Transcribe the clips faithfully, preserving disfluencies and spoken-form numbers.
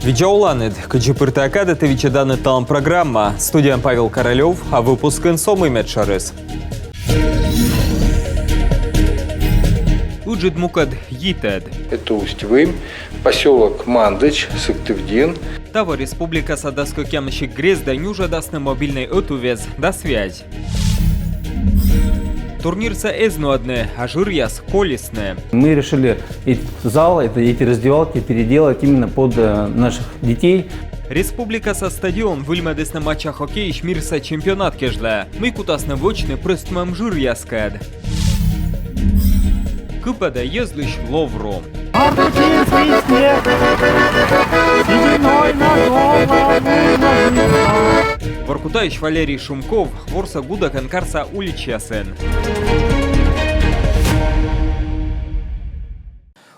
Видза оланныд! Кыдзи пыр тайӧ кадӧ, ті видзӧданныд «Талун» программа. Студияын Павел Королёв, а выпускын со мый медшӧрыс. Ыджыд мукӧд йитӧд. Это Усть-Вым, поселок Мандыч, Сыктывдин. Таво республикаса дас кӧкъямысик грездӧ нюжӧдасны мобильнӧй ӧтуввез да связь. Турнирсӧ эз нуӧдны, а жыръяс колисны. Мы решили этот зал, это, эти раздевалки переделать именно под э, наших детей. Республикаса стадион выльмӧдісны мача хоккейысь мирса чемпионат кежлӧ, мый кутасны вӧчны прӧстӧмӧм жыръяскӧд. Кыпӧдӧ йӧзлысь ловру. Воркутаысь Валерий Шумков ворсӧ гудӧкӧн карса уличьясын.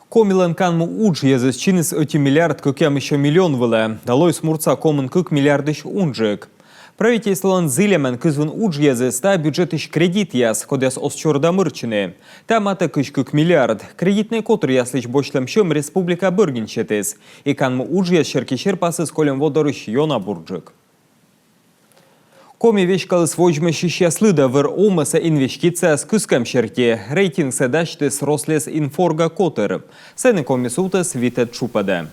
Комилӧн канму удж йӧзыс чиніс ӧти миллиард кӧкъямыссё миллион вылӧ, да лоис муртса комын кык миллиардысь унджык. Правительстволӧн зільӧмӧн кызвын удж йӧзыс — тайӧ бюджетысь кредитъяс, кодъяс оз чорыда мырччыны. Тайӧ матӧ кызь кык миллиард. Кредитнӧй котыръяслысь босьтлӧм сьӧм республика бӧрын сетіс. И канму удж йӧз серти серпасыс кольӧм во дорысь ёна бурджык. Коми веськаліс водзмӧстчысьяс лыдӧ вӧр овмӧса инвестицияяс кыскӧм серти. Рейтингсӧ дасьтіс Рослесинфорга котыр. Сэні Коми сувтіс витӧд тшупӧдӧ.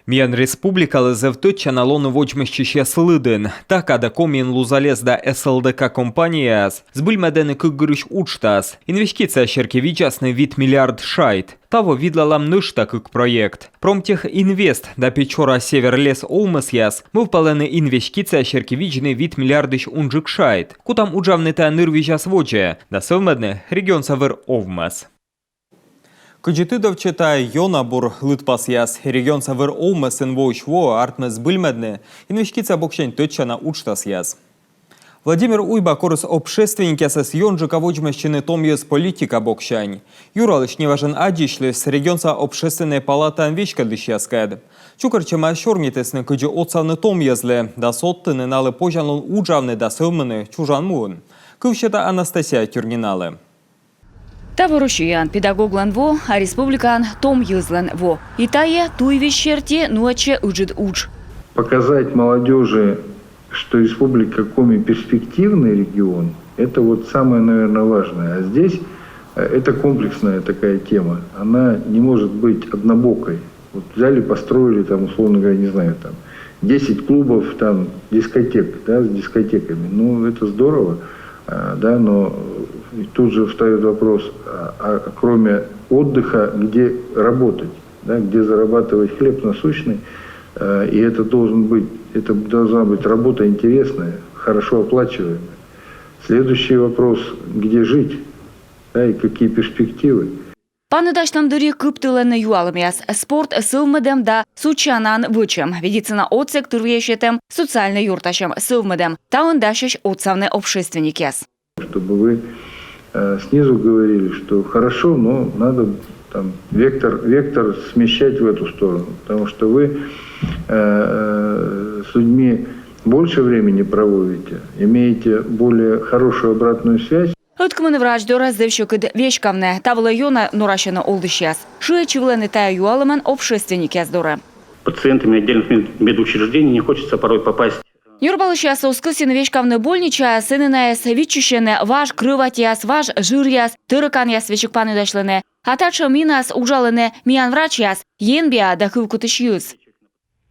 Миян республикалы зэв тӧдчана лоны водзмӧстчысьяс лыдын. Та кадӧ Комиын «Лузалес» да «СЛДК» компанияяс збыльмӧдӧны кык гырысь уджтас. Инвестиция серти видзасны вит миллиард шайт. Таво видлалам нӧшта кык проект. «Промтехинвест» да «Печора-Север-Лес» овмӧсъяс мӧвпалӧны инвестиция серти видзны вит миллиардысь унджык шайт. Кутам уджавны тайӧ нырвизяс водзӧ да сӧвмӧдны регионса вӧр овмӧс. Кыдзи тыдовтчӧ, тайӧ ёна бур лыдпасъяс. Регионса вӧр овмӧсын воысь воӧ артмӧ збыльмӧдны инвестиция боксянь тӧдчана уджтасъяс. Владимир Уйба корис общественникъясӧс ёнджыка водзмӧстчыны том йӧз политика боксянь. Юралысь неважӧн аддзысьліс регионса Общественнӧй палатаӧн веськӧдлысьяскӧд. Чукӧртчӧмаяс сёрнитісны, кыдзи отсавны том йӧзлы да содтыны, налы позянлун уджавны да сӧвмыны чужан муын. Кыв сета Анастасия Тюрниналы. Таво Россияын педагоглӧн во, а республикаын том йӧзлӧн во. И тайӧ туйвизь серти нуӧдсьӧ ыджыд удж. Показать молодёжи, что Республика Коми перспективный регион, это вот самое, наверное, важное. А здесь э, это комплексная такая тема. Она не может быть однобокой. Вот взяли, построили там, условно говоря, не знаю, там десять клубов, там дискотек, да, с дискотеками. Ну, это здорово, а, да, но э, тут же встаёт вопрос, а, а кроме отдыха, где работать, да, где зарабатывать хлеб насущный, э, и это должен быть, это должна быть работа интересная, хорошо оплачиваемая. Следующий вопрос, где жить, да, и какие перспективы. Паныдасьлӧм дырйи кыптылӧны юалӧмъяс: спорт сӧвмӧдӧм да судзсянаӧн вӧчӧм, медицина отсӧг тырвыйӧ сетӧм, социальнӧй ёртасьӧм сӧвмӧдӧм. Таын дасьӧсь отсавны общественникъяс. Чтобы вы э, снизу говорили, что хорошо, но надо там вектор, вектор смещать в эту сторону, потому что вы э, э, с людьми больше времени проводите, имеете более хорошую обратную связь. Ӧткымын врач дорӧ зэв сьӧкыд веськавны. Та вылӧ ёна норасьӧны олысьяс. Шыӧдчывлӧны тайӧ юалӧмӧн общественникъяс дорӧ. Пациентами отдельных мед- медучреждений не хочется порой попасть. Нёрбалысьяс оз кӧсйыны веськавны больничаӧ, сэні найӧс виччысьӧны важ крӧватьяс, важ жыръяс, тӧрӧканъяс весиг паныдасьлӧны. А татшӧм инас уджалӧны миян врачьяс, енбиа да кывкутысь йӧз.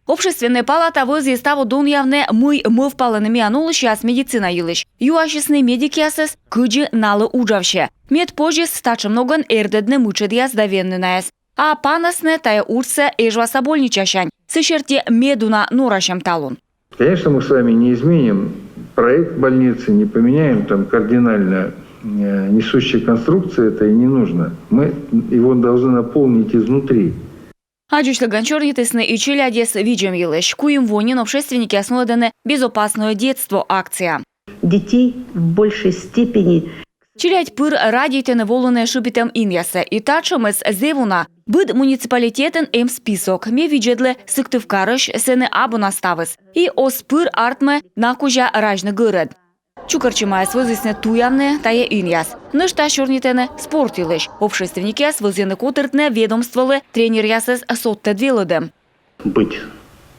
Общественнӧй палата вӧзйис таво донъявны, мый мӧвпалӧны миян олысьяс медицина йылысь. Юасисны медикъясӧс, кыдзи налы уджавсьӧ. Мед позис татшӧм ногӧн эрдӧдны мытшӧдъяс да венны найӧс. А панасны тайӧ уджсӧ Эжваса больничасянь. Сы серти медуна норасьӧм талун. Конечно, мы с вами не изменим проект больницы, не поменяем там кардинально э, несущие конструкции, это и не нужно. Мы его должны наполнить изнутри. Аддзысьлігӧн сёрнитісны и челядьӧс видзӧм йылысь. Куим во нин общественникъяс нуӧдӧны «Безопасное детство» акция. Детей в большей степени. Челядь пыр радейтӧны волыны шыбитӧм инъясӧ. И татшӧмыс зэв уна. Быд муниципалитетын эм список. Ме видзӧдлі Сыктывкарысь, сэні абу на ставыс. И оз пыр артмы на кузя разьны гӧрӧд. Чукӧртчӧмаяс вӧзйисны туявны тайӧ инъяс. Нӧшта сёрнитӧны спорт йылысь. Общественникъяс вӧзйӧны котыртны ведомстволы тренеръясӧс содтӧд велӧдӧм. Быть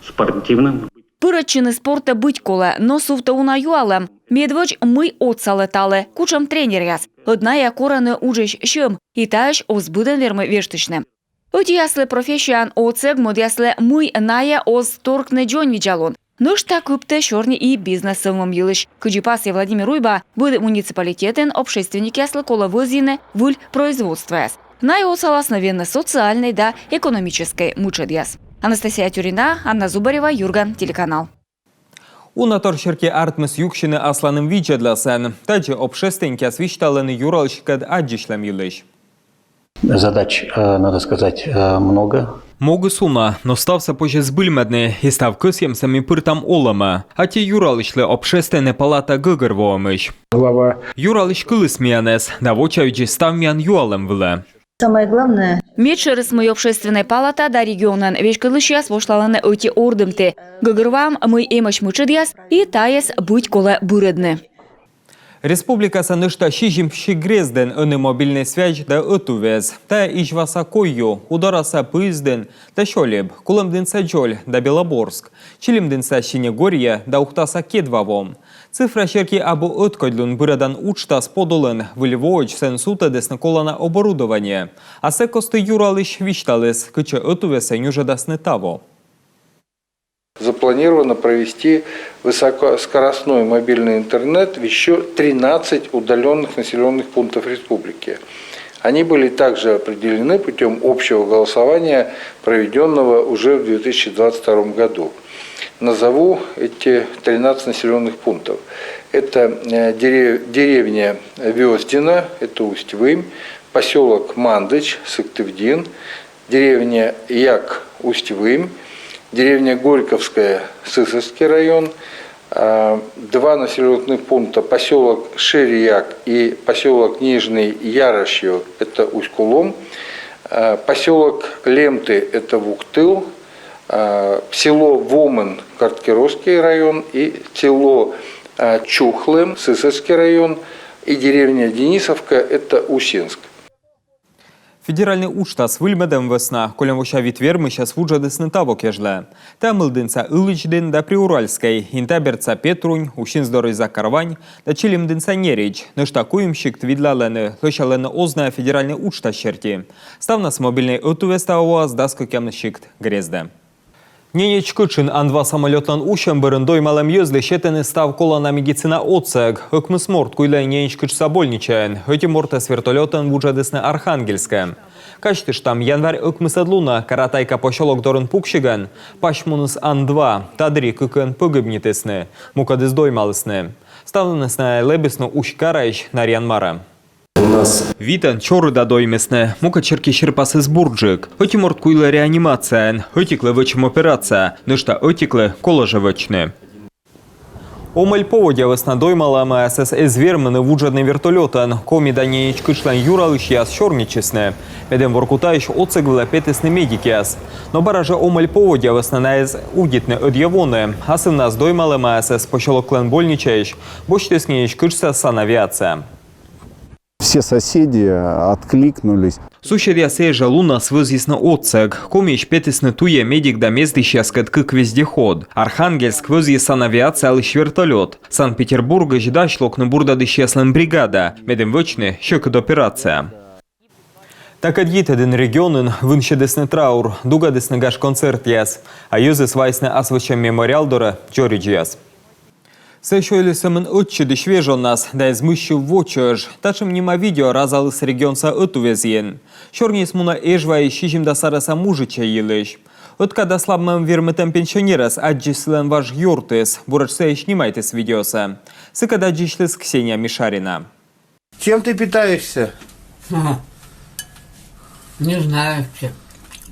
спортивным. Пырӧдчыны спортӧ быть колӧ, но сувтӧ уна юалӧм. Медводз, мый отсалӧ талы, кутшӧм тренеръяс. Ӧд найӧ корӧны уджысь сьӧм, и таысь оз быдӧн вермы вештысьны. Ӧтияслы профессияын отсӧг мӧдъяслы, мый найӧ оз торкны дзоньвидзалун. Нӧшта кыптӧ сёрни и бизнес сӧвмӧм йылысь. Кыдзи пасйӧ Владимир Уйба, быд муниципалитетын общественникъяслы колӧ вӧзйыны выль производствояс. Найӧ отсаласны венны социальнӧй да экономическӧй мытшӧдъяс. Анастасия Тюрина, Анна Зубарева, «Юрган» телеканал. Унатор серти артмис юксьыны асланым видзӧдласӧн. Тадзи общественникъяс висьталӧны юралысьыскӧд аддзысьлӧм йылысь. Задач, э, надо сказать, э, много. Могыс уна, но ставсӧ позьӧ збыльмӧдны, и став кӧсйӧмсӧ ми пыртам олӧмӧ. Аттьӧ юралысьлы Общественнӧй палата гӧгӧрвоӧмысь. Глава. Юралысь кыліс миянӧс да вочавидзис став миян юалӧм вылӧ. Самое главное. Медшӧрыс, мый Общественнӧй палата да регионӧн веськӧдлысьяс восьлалӧны ӧти ордымті. Гӧгӧрвоам, мый эмӧсь мытшӧдъяс, и тайӧс быть колӧ бырӧдны. Республикаса нӧшта сизимсигӧн грездын ӧні мобильнӧй связь да ӧтуввез. Тайӧ Изьваса Койю, Удораса Пыздын да Сёльыб, Кулӧмдінса Дзоль да Белоборск, Чилимдінса Синегорье да Ухтаса Кедвавом. Цифра серти абу ӧткодьлун бырӧдан уджтас подулын, Выль воӧдз сэн сувтӧдісны колана оборудование. А сы кості юралысь висьталіс, кытчӧ ӧтуввезсӧ нюжӧдасны таво. Запланировано провести высокоскоростной мобильный интернет в ещё тринадцать удаленных населённых пунктов республики. Они были также определены путём общего голосования, проведённого уже в две тысячи двадцать втором году. Назову эти тринадцать населённых пунктов. Это, э, дере-, деревня Вёздино, это Усть-Вымь, посёлок Мандыч, Сыктывдин, деревня Як, Усть-Вымь, деревня Горьковская, Сысольский район, а, два населённых пункта, посёлок Шерьяк и посёлок Нижний Ярошье, это Усть-Кулом, а, посёлок Лемты, это Вуктыл, а, село Вомын, Карткеровский район, и село, а, Чухлым, Сысольский район, и деревня Денисовка, это Усинск. Федеральнӧй уджтас выльмӧдӧм вӧсна кольӧм вося вит вермысьӧс вуджӧдісны таво кежлӧ. Тайӧ Мылдінса Ылыдздін да Приуральскӧй, Интабердса Петрунь, Усинск дорысь Закарвань да Чилимдінса Неридз. Нӧшта куим сикт видлалӧны, лӧсялӧны оз на федеральнӧй уджтас серти. Ставнас мобильнӧй ӧтуввез таво воас дас кӧкъямыс сикт грездӧ. Ненеч кытшын Ан-два самолётлӧн усьӧм бӧрын доймалӧм йӧзлы сетӧны став колана медицина отсӧг. Ӧкмыс морт куйлӧ Ненеч кытшса больничаын. Ӧти мортӧс вертолётӧн вуджӧдісны Архангельскӧ. Казьтыштам, январь ӧкмысӧд лунӧ Каратайка посёлок дорын пуксигӧн пасьмуніс Ан-два. Та дырйи кыкӧн погибнитісны, мукӧдыс доймалісны. Ставныс найӧ лэбисны Усть-Караысь Нарьян-Марӧ. Витӧн чорыда доймисны, мукӧд серти серпасыс бурджык. Ӧти морт куйлӧ реанимацияын, ӧтиклы вӧчим операция, нӧшта ӧтиклы колӧ жӧ вӧчны. Омӧль поводдя вӧсна доймалӧмаясӧс эз вермыны вуджӧдны вертолётӧн. Коми да Ненеч кытшлӧн юралысьяс сёрнитчисны, медым Воркутаысь отсӧг вылӧ петісны медикъяс. Но бара жӧ омӧль поводдя вӧсна найӧс удитны ӧдйӧ воны. Асывнас доймалӧмаясӧс посёлоклӧн больничаысь босьтіс Ненеч кытшса санавиация. Все соседи откликнулись. Суседъяс сійӧ жӧ лунас вӧзйисны отсӧг. Комиысь петісны туйӧ медик да мездысьяскӧд кык вездеход. Архангельск вӧзйис санавиациялысь вертолёт. Санкт-Петербургысь дась локны бурдӧдысьяслӧн бригада, медым вӧчны сьӧкыд операция. Такӧд йитӧдын регионын вынсьӧдісны траур, дугӧдісны гаж концертъяс, а йӧзыс вайисны Ас Вӧчӧм мемориал дорӧ дзоридзьяс. Сійӧ сёйліс сӧмын ӧтчыдысь вежонас да эз мыссьыв во чӧж. Татшӧм нима видео разаліс регионса ӧтуввезйын. Сёрниыс мунӧ Эжваысь сизимдас арӧса мужичӧй йылысь. Ӧткадаслабмӧм вермытӧм пенсионерӧс аддзис сылӧн важ ёртыс, буретш сійӧ и снимайтіс видеосӧ. Сыкӧд аддзысьліс Ксения Мишарина. Чем ты питаешься? Ага. Не знаю, чем.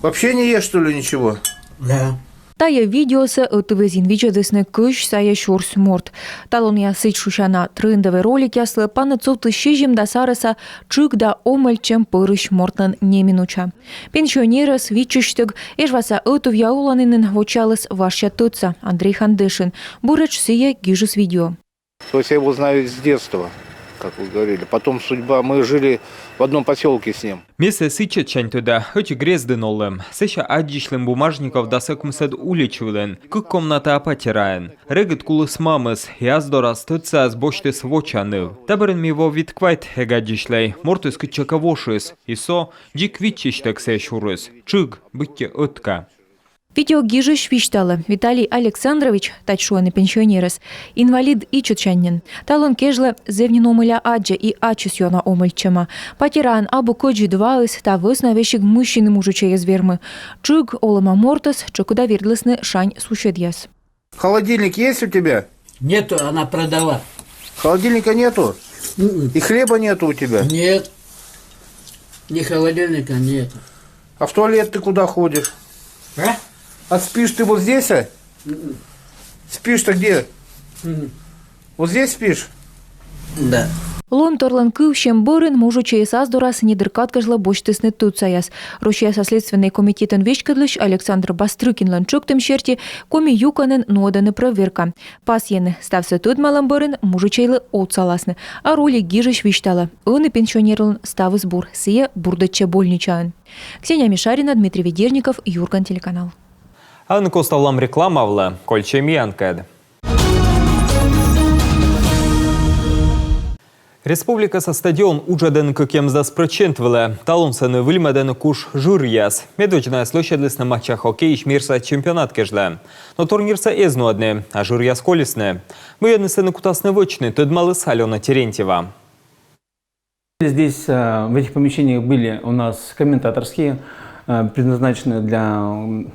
Вообще не ешь, что ли, ничего? Да. Тайӧ видеосӧ ӧтуввезйын видзӧдісны кызь сайӧ сюрс морт. Талунъя сідз шусяна трендовӧй роликъяслы паныд сувтіс сизимдас арӧса тшыг да омӧльтчӧм пӧрысь мортлӧн неминуча. Пенсионерӧс, виччысьтӧг, Эжваса ӧтувъя оланінын вочааліс важся тӧдса Андрей Хандешин. Буретш сійӧ гижис видео. То есть я его знаю с детства. Как вы говорили, потом судьба. Мы жили в одном поселке с ним. Ме сійӧс ичӧтсянь тӧда, ӧти грездын олім. Сэсся аддзысьлім Бумажников дас ӧкмысӧд улич вылын. Кык комнатаа патераын. Регыд куліс мамыс, и ас дорас тӧдсаяс босьтіс воча ныв. Та бӧрын ми во вит-квайт эг аддзысьлӧй, мортыс кытчӧкӧ вошис. И со дзик виччысьтӧг сійӧ сюрис. Тшыг, быттьӧ ӧтка. Видео гижысь висьталӧ, Виталий Александрович, тадз шуӧны пенсионерӧс, инвалид ичӧтсянь нин. Талун кежлӧ зэв нин омӧля аддзӧ и ачыс ёна омӧльтчӧма. Патераын абу кӧдзыд ваыс, та вӧсна весиг мыссьыны мужичӧйӧс вермӧ. Тшыг олӧма мортӧс тшӧкыда вердісны шань суседъяс. Холодильник есть у тебя? Нету, она продала. Холодильника нету? М-м. И хлеба нету у тебя? Нет. Ни холодильника, нету. А в туалет ты куда ходишь? А? А спишь ты вот здесь, а? М-м. Спишь-то где? М-м. Вот здесь спишь? Да. Лунторлӧн кывсьӧм бӧрын мужичӧйӧс ас дорас недыр кад кежлӧ босьтісны тӧдсаяс. Россияса Следственнӧй комитетӧн веськӧдлысь Александр Бастрыкинлӧн тшӧктӧм серти, Коми юкӧнын нуӧдӧны прӧверка. Пасйӧны, ставсӧ тӧдмалӧм бӧрын мужичӧйлы отсаласны. А ролик гижысь висьталӧ, ӧні пенсионерлӧн ставыс бур, сійӧ бурдӧдчӧ больничаын. Ксения Мишарина, Дмитрий Ведерников, Юрган телеканал. А ӧні коставлам реклама вылӧ, кольччӧй миянкӧд. Республикаса стадион уджӧдӧны кӧкъямысдас прӧчент вылӧ. Талун сэні выльмӧдӧны куш жыръяс. Медводз найӧс лӧсьӧдлісны матча хоккейысь мирса чемпионат кежлӧ. Но турнирсӧ эз нуӧдны, а жыръяс колисны. Мый ӧні сэні кутасны вӧчны, тӧдмаліс Алёна Терентьева. Здесь, э, в этих помещениях были у нас комментаторские, э, предназначенные для, м,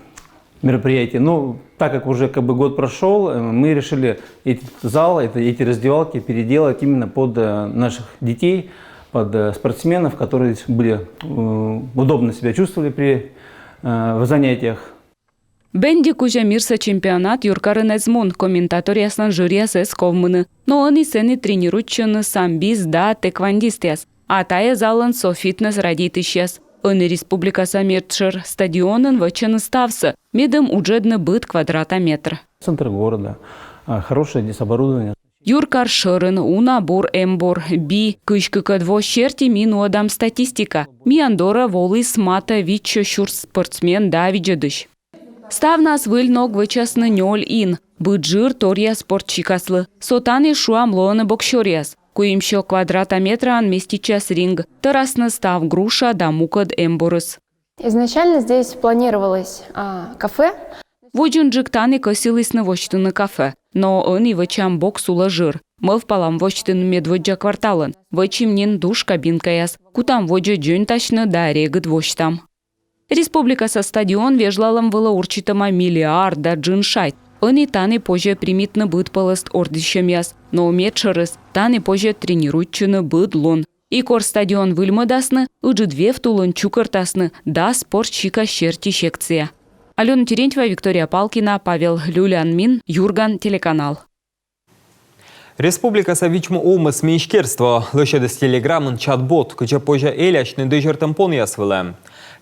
мероприятий. Но так как уже как бы год прошёл, э, мы решили этот зал, это, эти раздевалки переделать именно под, э, наших детей, под, э, спортсменов, которые были, э, удобно себя чувствовали при, э, в занятиях. Бенди кузя мирса чемпионат юркарын эз мун, комментаторъяслӧн жыръяс эз ковмыны. Но ӧні сэні тренируйтчӧны самбист да тэквондистъяс. А тайӧ залын со фитнес радейтысьяс. Ӧні республикаса медшӧр стадионын вӧчӧны ставсӧ, медым уджӧдны быд квадрата метр. Центр города, а, хорошее здесь оборудование. Юркар шӧрын уна бур эмбур, би. Кызь кыкӧд во серти ми нуӧдам статистика. Миян дорӧ воліс матӧ витсё сюрс спортсмен да видзӧдысь. Ставнас выль ног вӧчасны нёль ин. Быд жыр торъя спорт сикаслы. Со тані, шуам, лоӧны боксёръяс. Куимсё квадрата метраын меститчас ринг. Тӧрасны став груша да мукӧд эмбурыс. Изначально здесь планировалось, а, кафе. Водзынджык тані кӧсйылісны восьтыны кафе. Но ӧні вӧчам бокс улӧ жыр. Мӧвпалам восьтыны медводдза кварталын. Вӧчим нин душ кабинкаяс. Кутам водзӧ дзоньтасьны да регыд восьтам. Республикаса стадион вежлалӧм вылӧ урчитӧма миллиард да джын шайт. Ӧні тані позьӧ примитны быд пӧлӧст ордйысьӧмъяс, но медшӧрыс, тані позьӧ тренируйтчыны быд лун. И кор стадион выльмӧдасны, ыджыд вевт улын чукӧртасны дас спорт сика серти секция. Алёна Терентьева, Виктория Палкина, Павел Люлянмин, Юрган телеканал. Республикаса вичмо овмӧс министерство лӧсьӧдіс Телеграмын чат-бот, кытчӧ позьӧ элясьны дӧзьӧртӧм понъяс вылӧ.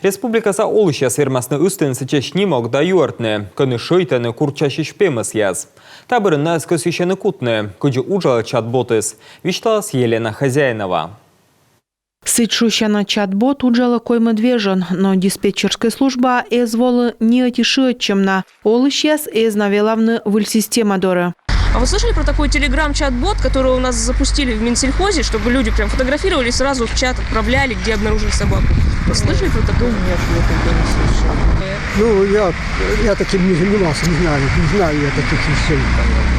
Республикаса олысьяс вермасны ыстыны сэтчӧ снимок да юӧртны, кӧні шӧйтӧны курччасьысь пемӧсъяс. Та бӧрын найӧс кӧсйысьӧны кутны. Кыдзи уджалӧ чат-ботыс, висьталас Елена Хозяинова. Сідз шусяна чат-бот уджалӧ коймӧд вежон, но диспетчерскӧй службаӧ эз волы ни ӧти шыӧдчӧм на. Олысьяс эз на велавны выль система дорӧ. А вы слышали про такой Telegram-чат-бот, который у нас запустили в Минсельхозе, чтобы люди прям фотографировали и сразу в чат отправляли, где обнаружили собаку? Вы слышали про такое? Нет, я такого не слышала. Ну, я, я таким не занимался, не знаю, не знаю я таких вещей.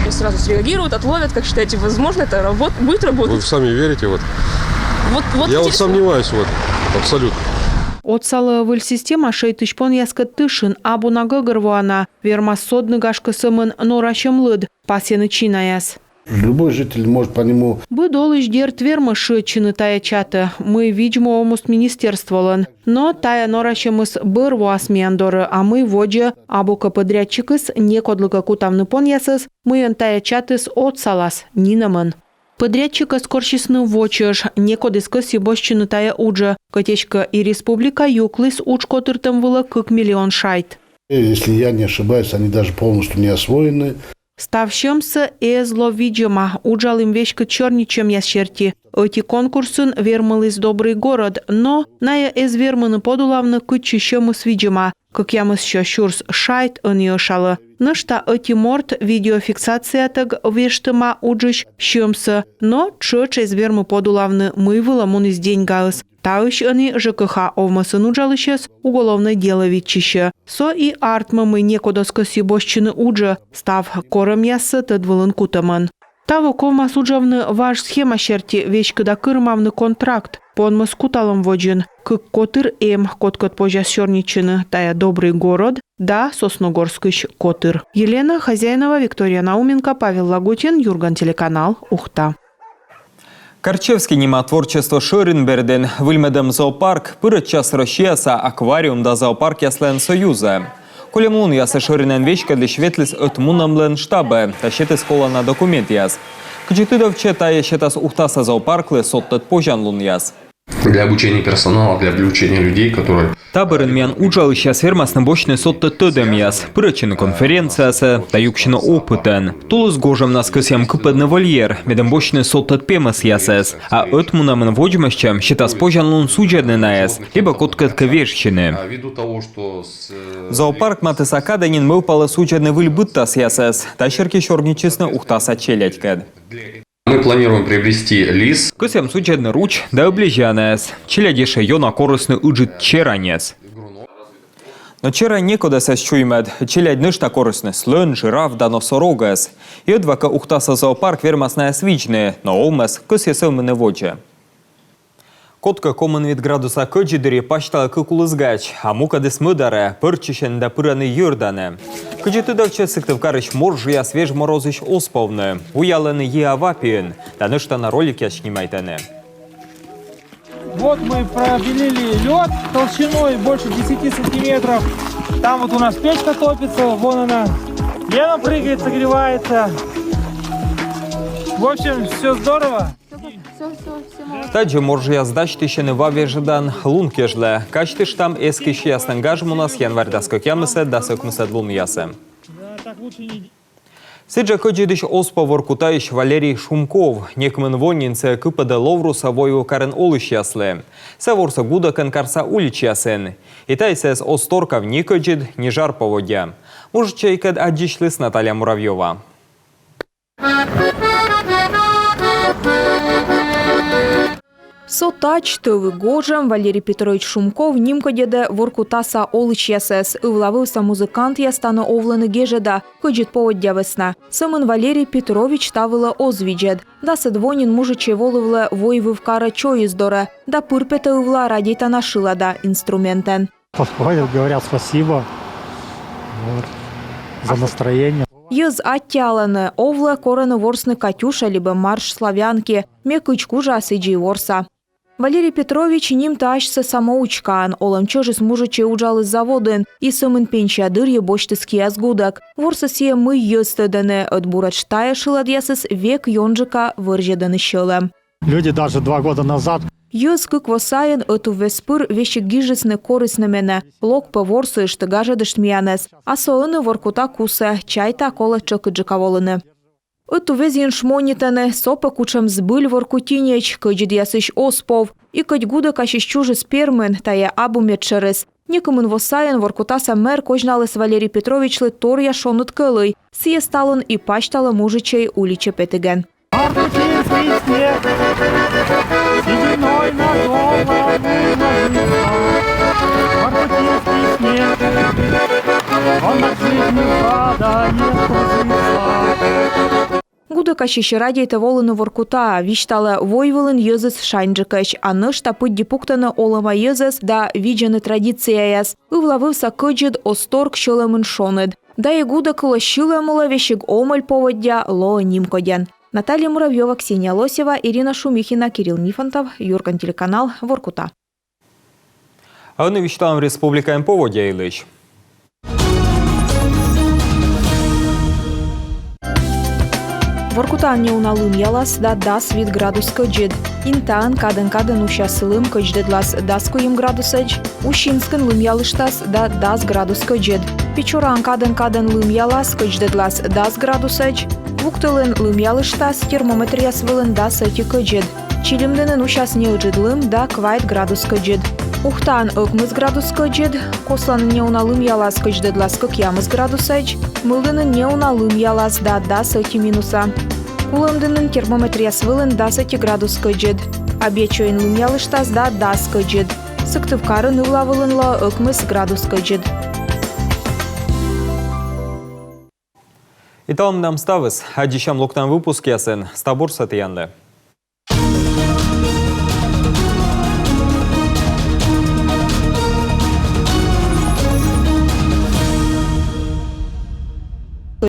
И сразу среагируют, отловят, как считаете, возможно это работ-, будет работать? Вы сами верите вот? Вот, вот я вот интересно. Сомневаюсь вот, абсолютно. Отсалӧ выль система шӧйтысь понъяскӧд тышын, абу на гӧгӧрвоана, вермас содны, гашкӧ, сӧмын норасьӧм лыд, пасйӧны чинаяс. Любой житель может по нему. Быд олысь, дерт, вермӧ шыӧдчыны тайӧ чатӧ, мый видз-му овмӧс министерстволӧн. Но тайӧ норасьӧмыс бӧр воас миян дорӧ, а мый водзӧ, абу кӧ подрядчикыс, некодлы кӧ кутавны понъясӧс, мыйӧн тайӧ чатыс отсалас, нинӧмӧн. Подрядчикӧс корсисны во чӧж, некодыс кӧсйы босьтчыны тайӧ уджӧ, кӧть эськӧ и республика юкліс удж котыртӧм вылӧ кык миллион шайт. Если я не ошибаюсь, они даже полностью не освоены. Став сьӧмсӧ эз ло видзӧма, уджалім веськыд сёрнитчӧмъяс серти. Ӧти конкурсын вермыліс «Добрый город», но найӧ эз вермыны подулавны, кытчӧ сьӧмыс видзӧма. Кӧкъямыс сё сюрс шайт ӧні ӧшалӧ. Нӧшта ӧти морт видеофиксациятӧг вештӧма уджысь сьӧмсӧ, но тшӧтш эз вермы подулавны, мый вылӧ муніс деньгаыс. Таысь ӧні ЖКХ овмӧсын уджалысьӧс уголовнӧй делӧ виччысьӧ. Со и артмӧ, мый некодӧс кӧсйы босьтчыны уджӧ, став корӧмъяссӧ тӧд вылын кутӧмӧн. Таво ковмас уджавны важ схема серти, веськыда кырымавны контракт понмӧс куталӧм водзын. Кык котыр эм, кодкӧд позяс сёрнитчыны, тайӧ «Добрый город» да Сосногорскысь котыр. Елена Хозяинова, Виктория Науменко, Павел Лагутин, «Юрган» телеканал, Ухта. Карчевский нима творчество шӧрин бердын выльмӧдӧм зоопарк пырӧдчас Россияса аквариум да зоопаркъяслӧн союзӧ. Кольӧм лунъясӧ шӧринӧн веськӧдлысь ветліс ӧтмунӧмлӧн штабӧ да сетіс колана документъяс. Кыдзи тыдовтчӧ, тайӧ сетас Ухтаса зоопарклы содтӧд позянлунъяс. Для обучения персонала, для обучения людей, которые... Та бӧрын миян уджалысьяс вермасны босьтны содтӧд тӧдӧмъяс, пырӧдчыны конференциясӧ да юксьыны опытӧн. Тулыс-гожӧмнас кӧсъям кыпӧдны вольер, медым босьтны содтӧд пемӧсъясӧс. А ӧтмунӧмын водзмӧстчӧм сетас позянлун судзӧдны найӧс либӧ кодкӧдкӧ вежсьыны. Зоопарк матысса кадӧ нин мӧвпалӧ судзӧдны выль быдтасъясӧс. Та серти сёрнитчисны Ухтаса челядькӧд. Мы планируем приобрести лис. Кӧсъям судзӧдны руч да ӧблезьянӧс. Челядь ещӧ ёна корисны ыджыд чераньӧс. Но черань некодӧс эз чуймӧд. Челядь нӧшта корисны слӧн, жираф да носорогӧс. Ӧдвакӧ Ухтаса зоопарк вермас найӧс видзны, но овмӧс кӧсйӧ сӧвмыны водзӧ. Кодкӧ комын вит градуса кӧдзыд дырйи пасьталӧ кык улыс гач, а мукӧдыс мӧдарӧ, пӧрччысьӧны да пырӧны йӧрданӧ. Кыдзи тыдовтчӧ, Сыктывкарысь моржъяс веж морозысь оз повны, буялӧны йи-ава пиын да нӧшта на роликъяс снимайтӧны. Вот мы пробелили лед толщиной больше десяти сантиметров. Там вот у нас печка топится, вон она. Лена прыгает, согревается. В общем, все здорово. Тадзи моржъяс дасьтысьӧны ва вежӧдан лун кежлӧ. Казьтыштам, эскысьяслӧн гаж мунас январь дас кӧкъямысӧд, дас ӧкмысӧд лунъясӧ. Сідзжӧ кӧдзыдысь оз пов Воркутаысь Валерий Шумков. Некымын во нин сійӧ кыпӧдӧ ловруса войвыв карын олысьяслы. Сійӧ ворсӧ гудӧкӧн карса уличьясын. И тайӧ сійӧс оз торкав ни кӧдзыд, ни жар поводдя. Мужичӧйкӧд аддзысьліс Наталья Муравьёва. Со тадз, тӧвы гожӧм, Валерий Петрович Шумков нимкодьӧдӧ Воркутаса олысьясӧс. Ывла вывса музыкантъяс тані овлӧны гежӧда, кӧдзыд поводдя вӧсна. Сӧмын Валерий Петрович та вылӧ оз видзӧд. Дасӧд во нин мужичӧй волывлӧ войвыв карӧ чойыс дорӧ да пыр петӧ ывла радейтана шылада инструментӧн. Подходят, говорят спасибо. Вот. За настроение. Йӧз аттьӧалӧны, овлӧ, корӧны ворсны «Катюша» либӧ «Марш славянки». Ме кыдз кужа, сідзи и ворса. Валерий Петрович нимтӧ асьсӧ самоучкаӧн. Олӧм чӧжыс мужичӧй уджаліс заводын и сӧмын пенсия дырйи босьтіс киас гудӧк. Ворсӧ сійӧ, мый йӧз тӧдӧны, ӧд буретш тайӧ шыладъясыс век ёнджыка вӧрзьӧдӧны сьӧлӧм. Люди даже два года назад... Йӧз кык во сайын ӧтуввез пыр весиг гижисны, корисны менӧ, лок пӧ, ворсыштӧ, гажӧдыштӧ миянӧс. А со ӧні Воркута кусӧ, чайта, колӧ тшӧкыдджыка волыны. Ӧтуввезйын шмонитӧны, со пӧ кутшӧм збыль воркутинеӧдз, кӧдзыдъясысь оз пов. И кӧть гудӧкасьысь чужис пермын, тайӧ абу медшӧрыс. Некымын во сайын Воркутаса мэр козьналіс Валерий Петровичлы торъя шоныд кӧлуй. Сійӧс талун и пасьталӧ мужичӧй уличӧ петігӧн. Воркутинский снег сединой на голову ложится. Воркутинский снег, он от жизни сада не скружится. Гудӧкасьысь радейтӧ волыны Воркутаӧ, висьталӧ, войвылын йӧзыс шаньджыкӧсь, а нӧшта пыдди пуктӧны олӧма йӧзӧс да видзӧны традицияяс. Ывла вывса кӧдзыд оз торк сьӧлӧмын шоныд. Да и гудӧк вылӧ сьылӧм улӧ весиг омӧль поводдя лоӧ нимкодьӧн. Наталья Муравьёва, Ксения Лосева, Ирина Шумихина, Кирилл Нифонтов, «Юрган» телеканал, Воркута. А ӧні висьталам республикаын поводдя йылысь. Воркутаын неуна лымъялас да дас вит градус кӧдзыд. Интаын кадӧн-кадӧн усяс лым, кӧдздӧдлас дас куим градусӧдз. Усинскын лымъялыштас да дас градус кӧдзыд. Печораын кадӧн-кадӧн лымъялас, кӧдздӧдлас дас градусӧдз. Вуктылын лымъялыштас, термометръяс вылын дас ӧти кӧдзыд. Чилимдінын усяс неыджыд лым да квайт градус кӧдзыд. Ухтаын ӧкмыс градус кӧдзыд. Косланын неуна лымъялас, кӧдздӧдлас кӧкъямыс градусӧдз. Мылдінын неуна лымъялас да дас ӧти минуса. Кулӧмдінын термометръяс вылын дас ӧти градус кӧдзыд. Абъячойын лымъялыштас да дас кӧдзыд. Сыктывкарын ывла вылын лоӧ ӧкмыс градус кӧдзыд. И талун менам ставыс. Аддзысям локтан выпускъясын. Став бурсӧ тіянлы.